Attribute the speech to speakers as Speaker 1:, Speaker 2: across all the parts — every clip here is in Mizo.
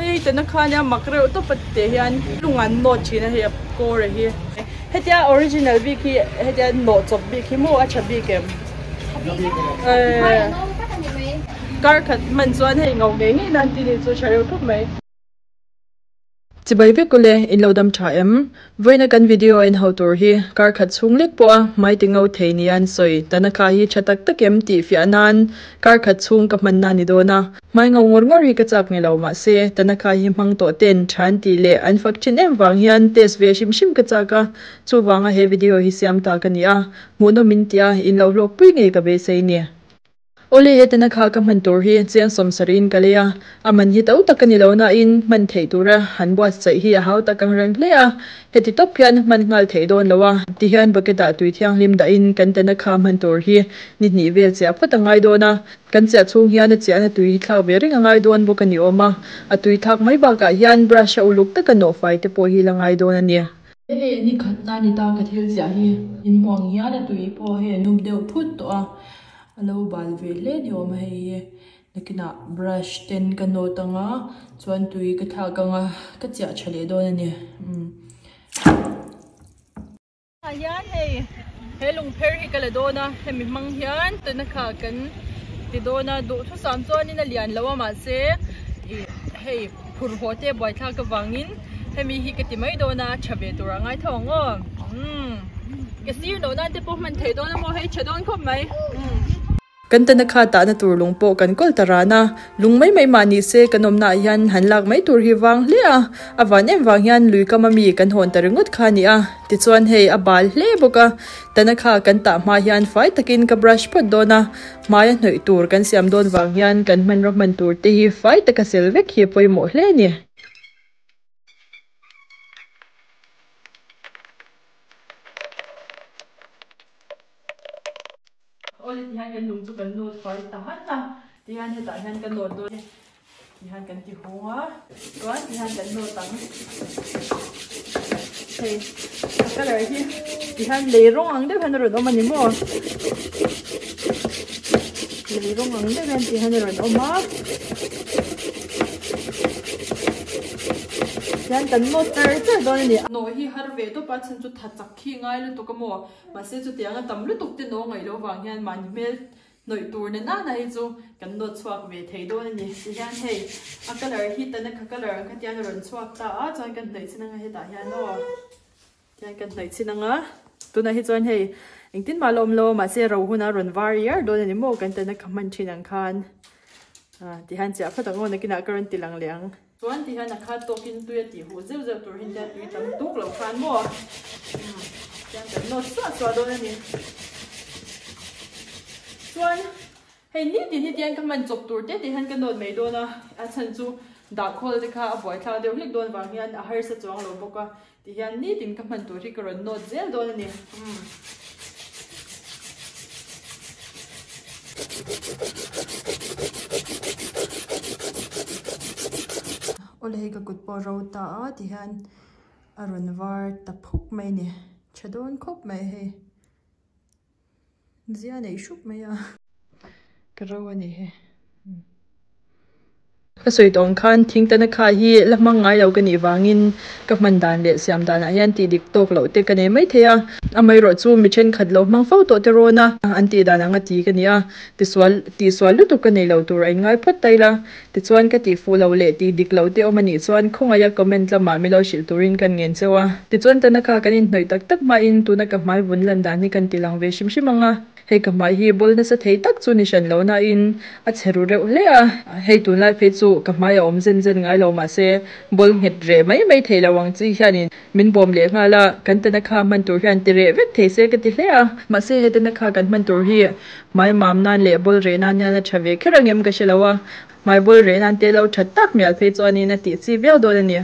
Speaker 1: Hei Tanakha nia mak reuh tawp a tih hian lung an nawt thin a hei a kawr a hi. Hetia original bik hi hetia nawh chawp bik hi maw a tha bik em? Kar khat hman chuan hei ngo ngei ngei nan tih ni chu tha reuh khawp mai.
Speaker 2: Chibai vek ule, in lo dam tha em? Vawiina kan video en ho tur hi kar khat chhung lek pawha hmai ti ngo thei nia an sawi. Tanakha hi tha tak tak em tih fiah nan kar khat chhung ka hmanna a ni dawn a. Hmai ngo ngawr ngawr hi ka chak ni lo mahse Tanakha hi hmang tawh ten tha an tih leh an fak thin em vang hian test ve hrim hrim ka chak a, chuvanga he video hi siam ta ka ni a, hmuhnawm in tia in lo hlawkpui ngei ka beisei ni. Awle he Tanakha ka hman tur hi chiang sawmsarih in ka lei a, a man hi to tak a ni lo nain hman theih tura han buatsaih hi a hau tak ang reng hle a, heti tawp hian hman nghal theih dawn lo a, tihian bucket ah tui thianghlim dahin kan Tanakha hman tur hi ni hnih vel chiah phawt a ngai dawn a, kan chiah chhung hian a chiahna tui hi thlak ve reng a ngai dawn bawk a ni awm a, a tui thlak mai bakah hian brush a uluk taka nawhfai te pawh hi la ngai dawn a ni.
Speaker 1: Hei ni khatna ni ta ka thil ziah hi inhmuang hian a tui pawh hei a num deuh phut tawh a. A lo bal ve hle ni awm a hei hi nakinah brush ten ka nawt anga chuan tui ka thlak anga ka chiah tha leh dawn a ni umm. Ah hian hei he lungpher hi ka la dawn a hemi hmang hian tuna kha kan ti dawn a duhthusam chuanin a lian lo a mahse ih hei phur haw te buaithlak avangin hemi hi ka ti mai dawn a tha ve tur a ngai tho ang aw umm ka sir loh nan te pawh hman theih dawn a maw hei tha dawn khawp mai umm.
Speaker 2: Kan tana kha tahna tur lung pawh kan kawl ta ran a, lung mai mai mah ni se kan awmna ah hian han lak mai tur hi vang hle a, a van em vang hian lui kam ami kan hawn ta ringawt kha a ni a, tichuan hei a bal hle bawk a, tana kha kan tah hma hian fai takin ka brush phawt dawn a, Hmaia hnawih tur kan siam dawn vang hian kan hmanraw hman tur te hi fai taka sel vek hi a pawimawh hle a ni.
Speaker 1: Awle ti hian kan lung chu kan nawt fai ta han a, ti hian hetah hian ka nawt dawn e, ti hian kan ti hung a, chuan ti hian kan nawt ang. Hei a colour hi ti hian lei rawng ang deuh hian a rawn awm a ni maw lei rawng ang deuh hian ti hian a rawn awm a hian kan nawt char char dawn a ni nawh hi har ve tawp a chhan chu tha chak khi ngai lutuk a maw mahse chutiang a tam lutuk te nawh ngaih loh vang hian mahni hmel Hnawih tur na nana hi chu kan nawt chhuak ve thei dawn a ni. Tihian hei a colour hi Tanakha colour ang kha tian a rawn chhuak ta a, chuan kan hnawih chin anga hetah hian aw tihian kan hnawih chin anga tunah hi chuan hei engtin mah la awm lo mahse ro huna rawn var iar dawn a ni maw kan Tanakha hman thin ang khan tihian chiah phawt ang aw nakinah ka rawn ti lang leh ang. Chuan ti hian a khat tawkin tui a tih huh zeuh zeuh tur hi nia tui tam tuk loh khan maw tihian kan nawt suah suah dawn a ni. Chuan hei nitin hi tihian ka hman chawp tur te ti hian ka nawt mai dawn a, a chhan chu dah khawl te kha a buaithlak deuh hlek dawn vang hian a harsa chuang lo bawk a tihian nitin ka hman tur hi ka rawn nawt zel dawn a ni.
Speaker 2: Awle hei ka kut pawh a ro ta a tihian a rawn var ta phup mai a ni tha dawn khawp mai hei zia neih hrup mai a ka ro a ni hei. Ka sawi tawh ang khan thingtana kha hi la hmang ngai lo ka nih vangin ka hman dan leh siam danah hian tih dik tawk loh te ka nei mai thei a. Amaherawh chu mi thenkhat lo hmang fo tawh te rawn a, an tih dan anga ti ka ni a, tisual tihsual lutuk ka nei lo tur a inngai phawt ta ila. Tichuan ka tih fuh loh leh tih dik loh te awm a nih chuan khawngaih a comment lamah mi lo hrilh turin kan ngen cheu a. Tichuan tana kha kan inhnawih tak tak hmain tuna ka hmai vun lan dan hi kan ti lang ve hrim hrim ang a. Hei ka hmai hi bul nasa thei tak chu ni hran lo nain a chhe ru reuh hle a, hei tunlai phei chu ka hmai a awm zen zen ngai lo mahse bul nghet reh mai mai thei lo ang chi hianin min bawm leh nghal a, kan tana kha hman tur hian ti reh vek thei se ka ti hle a, mahse he tana kha kan hman tur hi hmai mam nan leh bul reh nan hian a tha ve kher ang em ka hre lo a, hmai bul reh nan te lo tha tak mial phei chuanin a tih chi viau dawn a ni.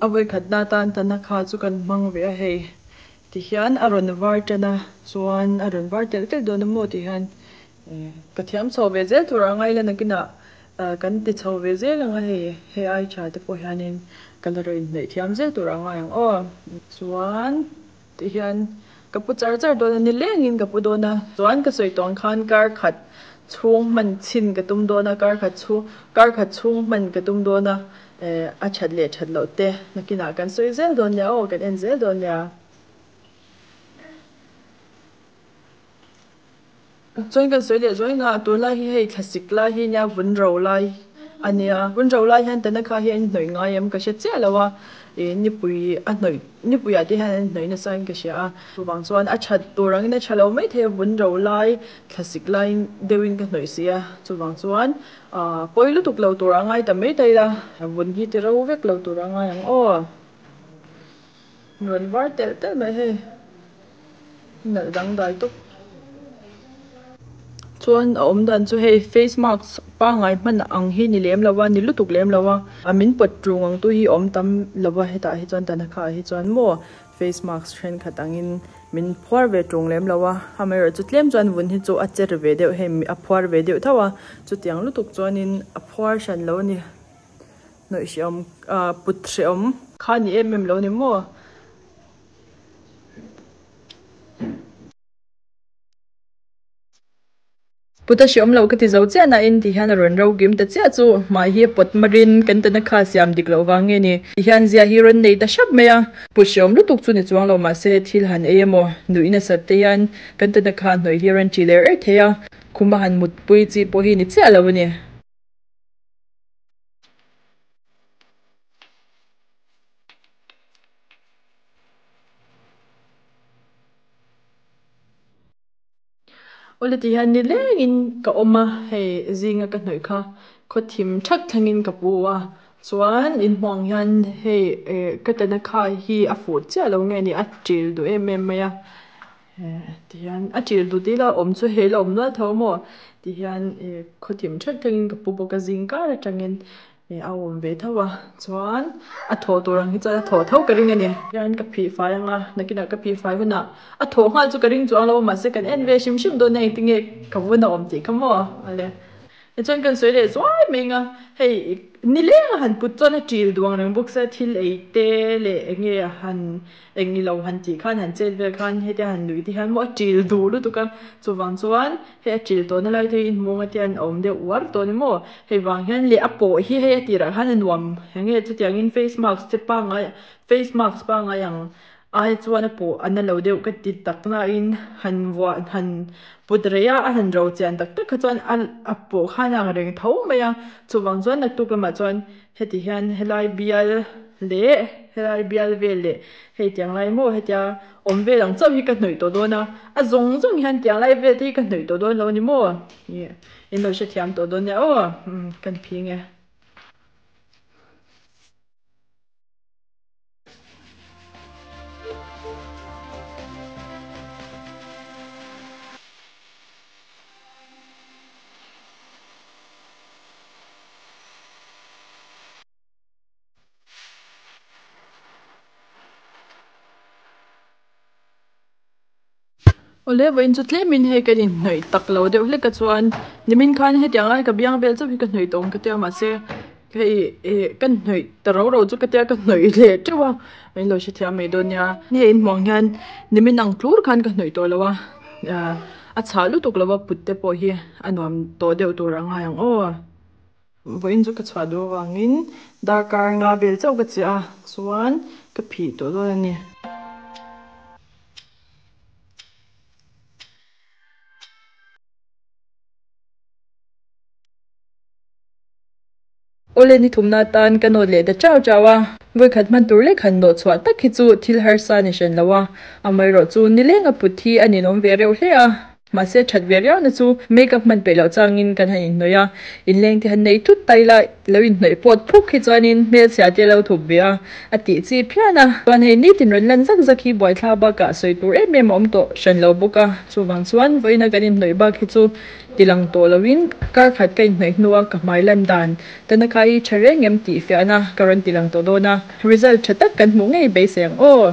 Speaker 1: A vawikhatna atan tana kha chu kan hmang ve a hei tihian a rawn var tan a chuan a rawn var telh telh dawn a maw tihian.
Speaker 2: Ka thiam chho ve zel tur a ngai la nakinah kan ti chho ve zel ang a hei hei ai tha te pawh hianin ka la rawn inhnaih thiam zel tur a ngai ang aw. Chuan ti hian ka pu char char dawn a ni lengin ka pu dawn a chuan ka sawi tawh ang khan kar khat chhung hman chhin ka tum dawn a kar khat chhung kar khat chhung hman ka tum dawn a a that leh that loh te nakinah kan sawi zel dawn nia aw kan en zel dawn nia. Chuan kan sawi leh zuai nga tunlai hi hei thlasik lai hi nia vun ro lai a nia vun ro lai hian Tanakha hi a inhnawih ngai em ka hre chiah lo a ih nipui a hnawih nipui ah te hian an inhnawih nasa in ka hria a chuvang chuan a that tur angin a tha lo maithei a vun ro lai thlasik lai deuhin ka hnawih si a chuvang chuan ah pawi lutuk lo tur a ngai ta mai ta ila vun hi ti ro vek lo tur a ngai ang aw rawn var telh telh mai hei. Nalh dangdai tawp. Chuan a awm dan chu hei face mask pangngai hman ang hi ni lem lo a, ni lutuk lem lo a. A min pawt ṭung ang tu hi awm tam lo a hetah hi chuan Tanakha ah hi chuan maw face mask thenkhat angin min phuar ve ṭung lem lo a. Amaherawhchu tlem chuan vun hi chu a cher ve deuh hei a phuar ve deuh tho a, chutiang lutuk chuanin a phuar hran lo a ni. Hnawih hreawm ah put hreawm kha ni em em lo ni maw. Puta hre awm loh ka ti zo chiah nain ti hian a rawn ro kim ta chiah chu hmai hi a pawt marin kan tana kha siam dik loh vang nge ni ti hian zia hi rawn nei ta hrap mai a. Put hre awm lutuk chu ni chuang lo mahse thil han ei emaw nuih nasat te hian kan tana kha hnawih hi a rawn ṭi ler er thei a, khuma han mutpui chi pawh hi ni chiah lo a ni. Awle ti hian ni lengin ka awm a, hei zinga ka hnawih kha khaw thim thak thlengin ka pu a, chuan inhmuh ang hian hei ka tana kha hi a fuh chiah lo nge ni a ṭil duh em em mai a, ti hian a ṭil duh tih ila awm chu hei la awm nual tho maw ti hian khaw thim thak thlengin ka pu bawk a zing kar atangin Ih a awm ve tho a chuan a thawh tur ang hi chuan a thawh tho ka ring a ni. Hian ka phih fai ang a nakinah ka phih fai hunah a thawh nghal chu ka ring chuang lo a mahse kan en ve hrim hrim dawn a engtinge ka vun a awm tih kha maw ale. Tichuan kan sawi leh zuai mai ang a hei nileng a han put chuan a ṭil duang reng bawk sia thil ei te leh enge han eng ilo han tih khan han chet vel khan hetia han nuih te hian maw a ṭil duh lutuk a chuvang chuan hei a ṭil tawhna lai te hi inhmung atian a awm deuh uar tawh a ni maw hei vang hian leh a pawh hi hei a tirah khan a nuam enge chutiangin face mask te pangngai face mask pangngai ang ai chuan a pawh a na lo deuh ka ti tak nain han vuah han put rei a a han ro chian tak tak kha chuan a a pawh khan a ang reng tho mai a chuvang chuan naktuk lamah chuan Heti hian helai bial leh helai bial vel leh hei tiang lai maw hetia awm vel ang chauh hi ka hnawih tawh dawn a, a zawng zawng hian tiang lai vel te hi ka hnawih tawh dawn lo a ni maw? Ih in lo hrethiam tawh dawn nia aw kan phing e. Awle vawiin chu tlemin hei kan inhnawih tak lo deuh hlek a chuan nimin khan hetiang lai ka biang vel chauh hi ka hnawih tawh ang ka tia mahse hei ih ka hnawih ta ro ro chu ka tia ka hnawih leh teuh a min lo hrethiam mai dawn nia hei inhmuh ang hian nimin ang tlur khan ka hnawih tawh lo a ah a chhah lutuk lo a put te pawh hi a nuam tawh deuh tur a ngai ang aw. Vawiin chu ka chhuah duh avangin darkar nga vel chauh ka chiah a, chuan ka phih tawh dawn a ni. Awle ni thumna atan ka nawt leh ta chau chau a, vawikhat hman tur lek han nawh chhuah tak hi chu thil harsa ni hran lo a, amaherawh chu nileng a put hi a ninawm ve reuh hle a. Mahse that ve riau na chu makeup hman peih loh changin kan han inhnawih a, inleng te han nei thut ta ila lo inhnawih pawt phuk hi chuanin hmelchhia te lo thup ve a, a tih chi phian a. Chuan hei nitin rawn lan zak zak hi buaithla bakah sawi tur em em a awm tawh hran lo bawk a, chuvang chuan vawiina kan inhnawih bak hi chu tilang tawh loin kar khat ka inhnawih hnua ka hmai lan dan Tanaka i tha reng em tih fiahna ka rawn tilang tawh dawn a, result tha tak kan hmuh ngei beisei ang aw.